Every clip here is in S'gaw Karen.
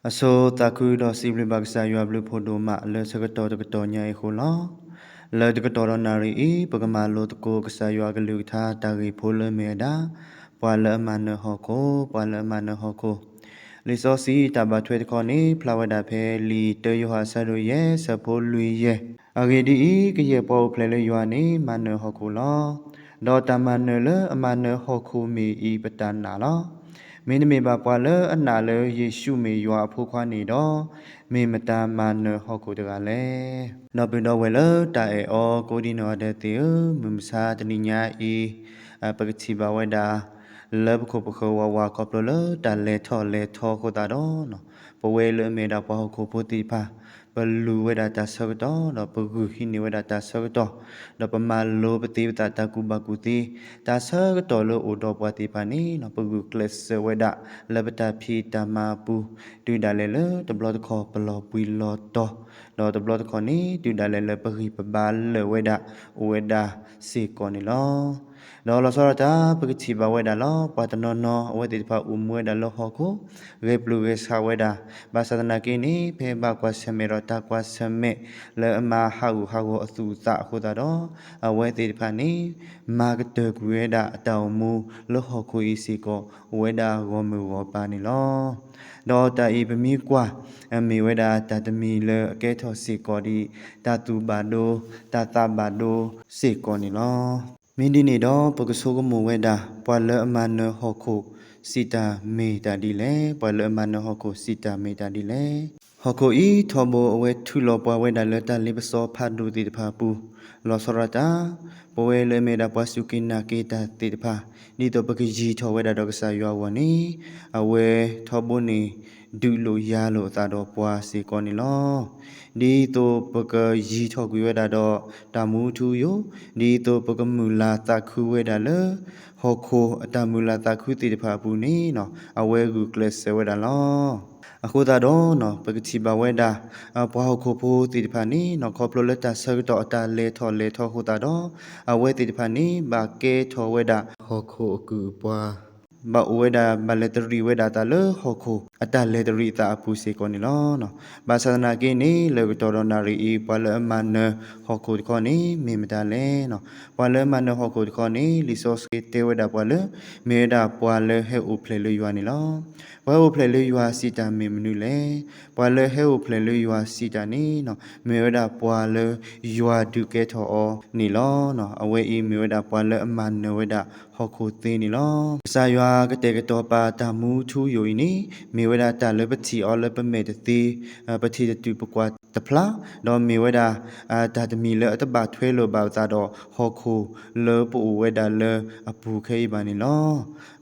အဆိသးခုဒီးစံးဘျုးဘၣ်ကစၢ်ယွၤဘျုးဖးဒိၣ်မးလၢဆၢကတီၢ်တကတီၢ်ညါအံၤအဃိလီၤ. လၢတကတီၢ်ဒီးနၣ်ရံၣ်အံၤ ပကမၤလိသကိးကစၢ်ယွၤအကလုၢ်ကထါတၢ်ဂ့ၢ်ဖိလၢအမ့ၢ်ဝဲဒၣ် ပှၤလၢအမၤနၢၤဟီၣ်ခိၣ်, ပှၤလၢအမၤနၢၤဟီၣ်ခိၣ်. လံာ်စီဆှံတၢ်ဘၣ်ထွဲတခီန့ၣ် ဖျါဝဲဒၣ်ဖဲလံာ်တၢယိၤဟၣ်အဆၢဒိၣ်ယဲၢ် ဆၢဖိလွံၢ်ယဲၢ်, အဂ့ၢ်ဒ်အံၤ, ကယဲၢ်ပှၤအိၣ်ဖျဲၣ်လၢယွၤန့ၣ် မၤနၢၤဟီၣ်ခိၣ်လီၤ. ဒီးတၢ်မၤနၢၤလၢအမၤနၢၤဟီၣ်ခိၣ်မ့ၢ်အံၤပတၢ်နာ်လီၤ. မ့တမ့ၢ်ဘၣ်ပှၤလၢအနာ်လၢယ့ၣ်ၡူးမ့ၢ်ယွၤအဖိခွါန့ၣ်ဒီး, မ့ၢ်မတၤမၤနၢၤဟီၣ်ခိၣ်တဂၤလဲၣ်. ဒီပုၢ်ဒီဝဲၢ်လၢတၢ်အဲၣ်အီၤကိးဒံနီၢ်ဂၤဒဲးသ့ၣ်ဧၢ, မုၢ်မဆါတနံၤညါအံၤ ပကထံၣ်ဘၣ်ဝဲဒၣ် လၢပခိၣ်ပဃၢၤဝးဝးခီဖျိလၢတၢ်လဲၤထီၣ်လဲၤထီအဃိသတးဒီး, ပဝဲလၢအမ့ၢ်ဝဲဒၣ်ပှၤဟီၣ်ခိၣ်ဖိသ့ၣ်တဖၣ် ပလူၤဝဲဒၣ်တၢ်ဆၢကတီၢ် ဒီးပဂုာ်ဟံးန့ၢ်ဝဲဒၣ်တၢ်ဆၢကတီၢ်, ဒီးပမၤလိပသ့ပသးတၢ်ကူၣ်ဘၣ်ကူၣ်သ့, တၢ်ဆၢကတီၢ်လၢအိၣ်ဒီးပှၤသ့ၣ်တဖၣ်န့ၣ် ပဂုာ်ကျဲးစၢးဝဲဒၣ်လၢပတၢ်ဖံးတၢ်မၤအပူၤ, တုၤဒၣ်လဲာ်လၢတဘျီတခီၣ်ပလီၤဘှံးလီၤတီၤ, ဒီးတဘျီတခီၣ်န့ၣ် တုၤဒၣ်လဲာ်လၢပဂံၢ်ပဘါလၢာ်ဝဲဒၣ်အိၣ်ဝဲဒၣ်စ့ၢ်ကီးန့ၣ်လီၤ. ဒီးလီၤဆီဒၣ်တၢ် ပကထံၣ်ဘၣ်ဝဲဒၣ်လီၤ. ပှၤတနီၤနီၤ အဝဲသ့ၣ်တဖၣ်အိၣ်မူဝဲဒၣ်လၢဟီၣ်ခိၣ် ဂဲၤပျုၢ်ဂဲၤဆှးဝဲဒၣ်, ဘၣ်ဆၣ်သနာ်က့န့ၣ် ဖဲဘၣ်ကွၢ်ဆၢၣ်မဲာ်ဒီးတၢ်ကွၢ်ဆၢၣ်မဲာ်လၢအမၤဟးဂူာ်ဟးဂီၤအသူၣ်အသးအဃိသတးဒီး, အဝဲသ့ၣ်တဖၣ်န့ၣ် မၤကတၢၢ်ကွံာ်ဝဲဒၣ်အတၢ်အိၣ်မူလၢဟီၣ်ခိၣ်အံၤစ့ၢ်ကီး အိၣ်ဝဲဒၣ်ဂီၢ်မုၢ်ဂီၢ်ပၤန့ၣ်လီၤ. ဒီးတၢ်အံၤပမ့ၢ်ကွၢ် မ့ၢ်ဝဲဒၣ်တၢ်တမံၤလၢအကဲထီၣ်စ့ၢ်ကီးဒ် တၢ်သူၣ်ဘၣ်ဒိ တၢ်သးဘၣ်ဒိစ့ၢ်ကီးန့ၣ်လီၤ. မ့ၢ်ဒ်န့ၣ်ဒီး ပကဆိကမိၣ်ဝဲဒၣ် ပှၤလၢအမၤနၢၤဟီၣ်ခိၣ်စံးတၢ်မ့ၢ်တၢ်ဒ်လဲၣ်, ပှၤလၢအမၤနၢၤဟီၣ်ခိၣ်စံးတၢ်မ့ၢ်တၢ်ဒ်လဲၣ်. ဟီၣ်ခိၣ်အံၤထီဘိ အဝဲထုးလီၤပှၤဝဲဒၣ်လၢတၢ်လ့ပစီဖးဒိၣ်သ့ၣ်တဖၣ်အပူၤ, လီၤဆီဒၣ်တၢ် ပဝဲလၢအမ့ၢ်ဒၣ်ပှၤစူၢ်က့ၤနာ်က့ၤတၢ်သ့ၣ်တဖၣ်, ဒ်သိးပကယံၤထီၣ်ဝဲဒၣ်ဒီးကစၢ်ယွၤအဂီၢ်န့ၣ်, အဝဲထီဘိန့ၣ် ဒုးလိာ်ယၤလိာ်အသးဒီးပှၤစ့ၢ်ကီးန့ၣ်လီၤ. ဒ်သိးပကယံၤထီၣ်ကွံာ်ဝဲဒၣ်ဒီးတၢ်မူထူယိာ်, ဒ်သိးပကမုာ်လၤသးခုဝဲဒၣ်လၢ ဟီၣ်ခိၣ်အတၢ်မုာ်လၤသးခုသ့ၣ်တဖၣ်အပူၤန့ၣ် အဝဲဂုာ်ကျဲးစၢးဝဲဒၣ်လီၤ. အဃိသတးဒီး ပကထံၣ်ဘၣ်ဝဲဒၣ် ပှၤဟီၣ်ခိၣ်ဖိသ့ၣ်တဖၣ်န့ၣ် ခီဖျိလၢတၢ်ဆၢကတီၢ်အတၢ်လဲၤထီၣ်လဲၤထီအဃိသတးဒီး အဝဲသ့ၣ်တဖၣ်န့ၣ် ဘၣ်ကဲထီၣ်ဝဲဒၣ်ဟီၣ်ခိၣ်အကုၢ်အပှၤ, ဘၣ်အိၣ်ဝဲဒၣ် ဘၣ်လဲၤတရံးဝဲဒၣ်တၢ်လၢဟီၣ်ခိၣ်အတၢ်လဲၤတရံးအသးအပူၤစ့ၢ်ကီးန့ၣ်လီၤ. ဘၣ်ဆၣ်သနာ်က့န့ၣ် လၢကတီၢ်ဒီးနၣ်ရံၣ်အံၤ ပှၤလၢအမၤနၢၤဟီၣ်ခိၣ်တခီန့ၣ် မ့ၢ်မတၤလဲၣ်. ပှၤလၢအမၤနၢၤဟီၣ်ခိၣ်တခီန့ၣ် လံာ်စီဆှံတဲဝဲဒၣ်ပှၤလၢ မ့ၢ်ဝဲဒၣ်ပှၤလၢဟဲအိၣ်ဖျဲၣ်လၢယွၤန့ၣ်လီၤ. ပှၤဟဲအိၣ်ဖျဲၣ်လၢယွၤစံးတၢ်မ့ၢ်မနုၤလဲၣ်. ပှၤလၢဟဲအိၣ်ဖျဲၣ်လၢယွၤစံးတၢ်န့ၣ် မ့ၢ်ဝဲဒၣ်ပှၤလၢယွၤဒုးကဲထီၣ်အီၤန့ၣ်လီၤ. အဝဲအံၤမ့ၢ်ဝဲဒၣ်ပှၤလၢအမၤနၢၤဝဲဒၣ်ဟီၣ်ခိၣ်သ့န့ၣ်လီၤ. ကစၢ်ယွၤကတဲာ်ကတီၤပာ်တၢ်မူထူယိာ်အံၤန့ၣ် မ့ၢ်ဝဲဒၣ်တၢ်လၢပထံၣ်အီၤလၢပမဲာ်တသ့, ပထံၣ်တတုၤပကွၢ်တဖျါ, ဒီးမ့ၢ်ဝဲဒၣ် တၢ်တမံၤလၢအတဘၣ်ထွဲလိာ်ဘၣ်အသးဒီးဟီၣ်ခိၣ်လၢပအိၣ်ဝဲဒၣ်လၢအပူၤခဲအံၤဘၣ်န့ၣ်လီၤ.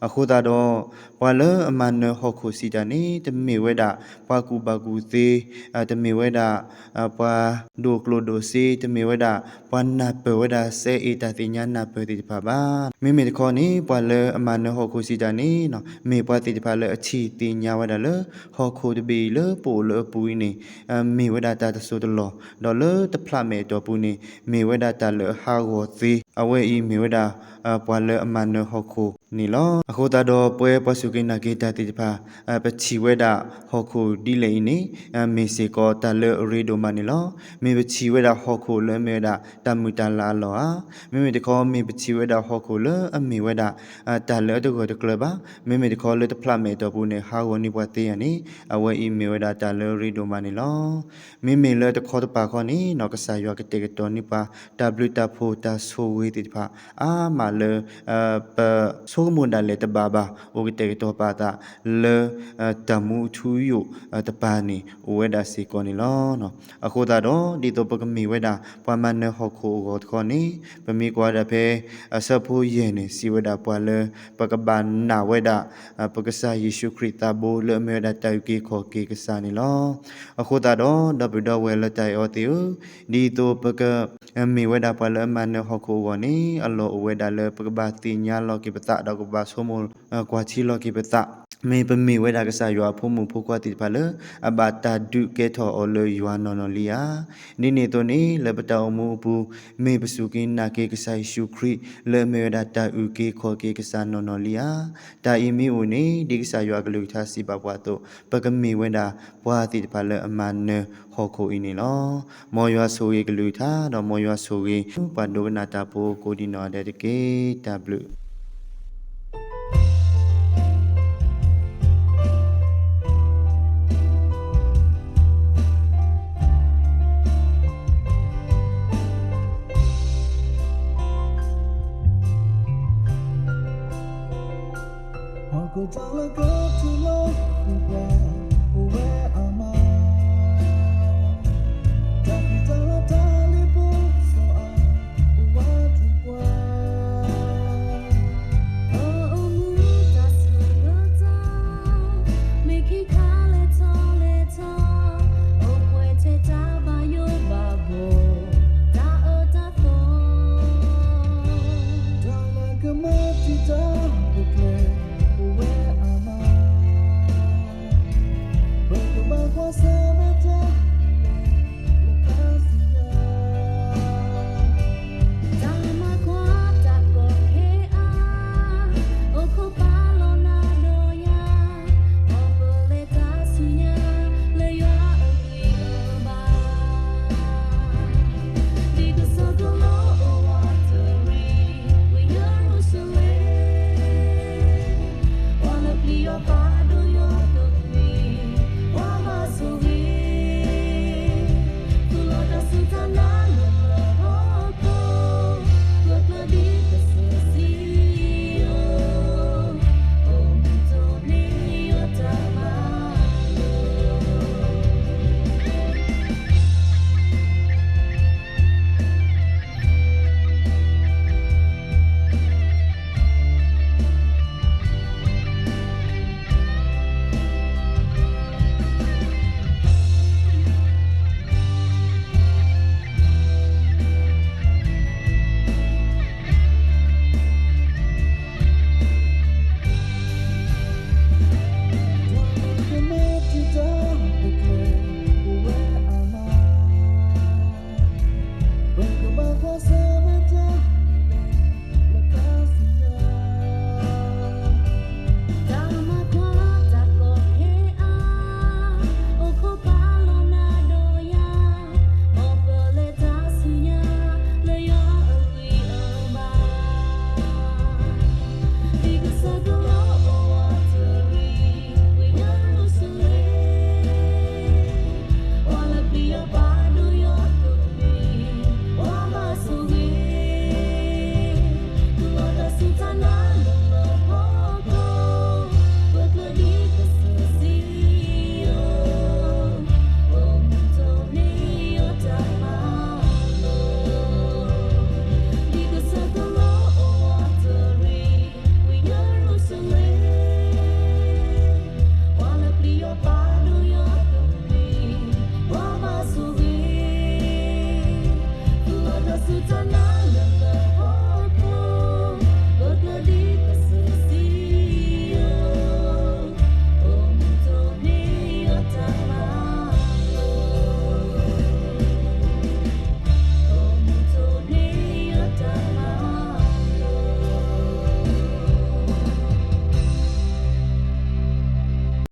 အဃိသတးဒီး ပှၤလၢအမၤနၢၤဟီၣ်ခိၣ်စံးတၢ်န့ၣ် တမ့ၢ်ဝဲဒၣ်ပှၤကူၣ်ဘၣ်ကူၣ်သ့, တမ့ၢ်ဝဲဒၣ် ပှၤဒိၣ်ကျိၣ်ဒိၣ်စ့, တမ့ၢ်ဝဲဒၣ် ပှၤနၢ်ပၢၢ်ဝဲဒၣ်စဲအ့ၣ်တၢ်သ့ၣ်ညါနၢ်ပၢၢ်သ့ၣ်တဖၣ်ဘၣ်. မ့မ့ၢ်တခီန့ၣ် ပှၤလၢအမၤနၢၤဟီၣ်ခိၣ်စံးတၢ်န့ၣ် မ့ၢ်ပှၤသ့ၣ်တဖၣ်လၢအထံၣ်သ့ၣ်ညါဝဲဒၣ်လၢ ဟီၣ်ခိၣ်တဘ့ၣ်အံၤလၢပအိၣ်လၢအပူၤအံၤန့ၣ် မ့ၢ်ဝဲဒၣ်တၢ်တစိၢ်တလီၢ်, ဒီးလၢတဖျးမဲာ်အတီၢ်ပူၤန့ၣ် မ့ၢ်ဝဲဒၣ်တၢ်လၢအဟးဂီၤသ့, အဝဲအံၤမ့ၢ်ဝဲဒၣ် ပှၤလၢအမၤနၢၤဟီၣ်ခိၣ်န့ၣ်လီၤ. အဃိသတးဒီး ပဝဲပှၤစူၢ်က့ၤနာ်က့ၤတၢ်သ့ၣ်တဖၣ် ပထံၣ်ဝဲဒၣ်ဟီၣ်ခိၣ်ဒ်လဲၣ်အံၤန့ၣ် မ့ၢ်စ့ၢ်ကီးတၢ်လၢအရ့ဒိၣ်မးန့ၣ်လီၤ. မ့ၢ်ပထံၣ်ဝဲဒၣ်ဟီၣ်ခိၣ်လၢအမ့ၢ်ဝဲဒၣ်တၢ်မုာ်တၢ်လၤအလီၢ်ဧါ, မ့မ့ၢ်တခီ မ့ၢ်ပထံၣ်ဝဲဒၣ်ဟီၣ်ခိၣ်လၢအမ့ၢ်ဝဲဒၣ် တၢ်လၢအတဂၢၢ်တကျၢၤဘၣ်, မ့မ့ၢ်တခီလၢတဖျးမဲာ်အတီၢ်ပူၤန့ၣ် ဟးဂီၤန့ၢ်ပှၤသ့ဧါန့ၣ် အဝဲအံၤမ့ၢ်ဝဲဒၣ်တၢ်လၢအရ့ဒိၣ်မးန့ၣ်လီၤ. မ့မ့ၢ်လၢတခီတပၤခီန့ၣ် ကစၢ်ယွၤကတဲာ်ကတီၤန့ၢ်ပှၤ တၢ်ဘျုးတၢ်ဖှိၣ်တၢ်ဆိၣ်ဂ့ၤသ့ၣ်တဖၣ် အါမးလၢ ပဆိကမိၣ်ဒၣ်လဲာ်တဘၣ်ဘၣ် အိၣ်ကတဲာ်ကတီၤပာ်သးလၢ တၢ်မူအထူအယိာ်တပၤန့ၣ် အိၣ်ဝဲဒၣ်စ့ၢ်ကီးန့ၣ်လီၤ. အဃိသတးဒီး ဒ်သိးပကမ့ၢ်ဝဲဒၣ် ပှၤမၤနၢၤဟီၣ်ခိၣ်အဂီၢ်တခီန့ၣ် ပမ့ၢ်ကွၢ်ဒၣ်ဖဲ အဆၢဖိယဲၢ်န့ၣ် စံးဝဲဒၣ်ပှၤလၢ ပကဘၣ်နာ်ဝဲဒၣ် ပကစၢ်ယ့ၣ်ၡူးခရံာ်သးဘိလၢအမ့ၢ်ဝဲဒၣ်တၢ်အုၣ်က့ၤခီၣ်က့ၤကစၢ်န့ၣ်လီၤ. အဃိသတးဒီး ဒီပုၢ်ဒီဝဲၢ်လၢတၢ်အဲၣ်အီၤသ့ၣ်ဧၢ, ဒ်သိးပက မ့ၢ်ဝဲဒၣ်ပှၤလၢအမၤနၢၤဟီၣ်ခိၣ်အဂီၢ်န့ၣ် အလီၢ်အိၣ်ဝဲဒၣ်လၢပကဘၣ်သ့ၣ်ညါလီၤက့ၤပသး ဒီးကဘၣ်ဆိကမိၣ် ကွၢ်ထံလီၤက့ၤပသး မ့ၢ်ပမ့ၢ်ဝဲဒၣ်ကစၢ်ယွၤအဖိမုၣ်ဖိခွါသ့ၣ်တဖၣ်လၢ အဘၣ်တၢ်ဒုးကဲထီၣ်အီၤလၢယွၤနီၢ်နီၢ်လံဧါ. ဒ်န့ၣ်အသိးန့ၣ် လၢပတၢ်အိၣ်မူအပူၤ မ့ၢ်ပစူၢ်က့ၤနာ်က့ၤကစၢ်ယ့ၣ်ၡူးခရံာ် လၢအမ့ၢ်ဝဲဒၣ်တၢ်အုၣ်က့ၤခီၣ်က့ၤကစၢ်နီၢ်နီၢ်လံဧါ. တၢ်အံၤမ့ၢ်အိၣ်န့ၣ် ဒ်ကစၢ်ယွၤအကလုၢ်ကထါစံးဘၣ်ပှၤအသိး ပကမ့ၢ်ဝဲဒၣ်ပှၤသ့ၣ်တဖၣ်လၢအမၤနၢၤဟီၣ်ခိၣ်အံၤန့ၣ်လီၤ. မ်ယွၤဆိၣ်ဂ့ၤကလုၢ်ကထါ ဒီးမ်ယွၤဆိၣ်ဂ့ၤ ပှၤဒိကနၣ်တၢ်ဖိကိးဒံးနီၢ်ဒဲးတက့ၢ်. တၢ်ဘျုး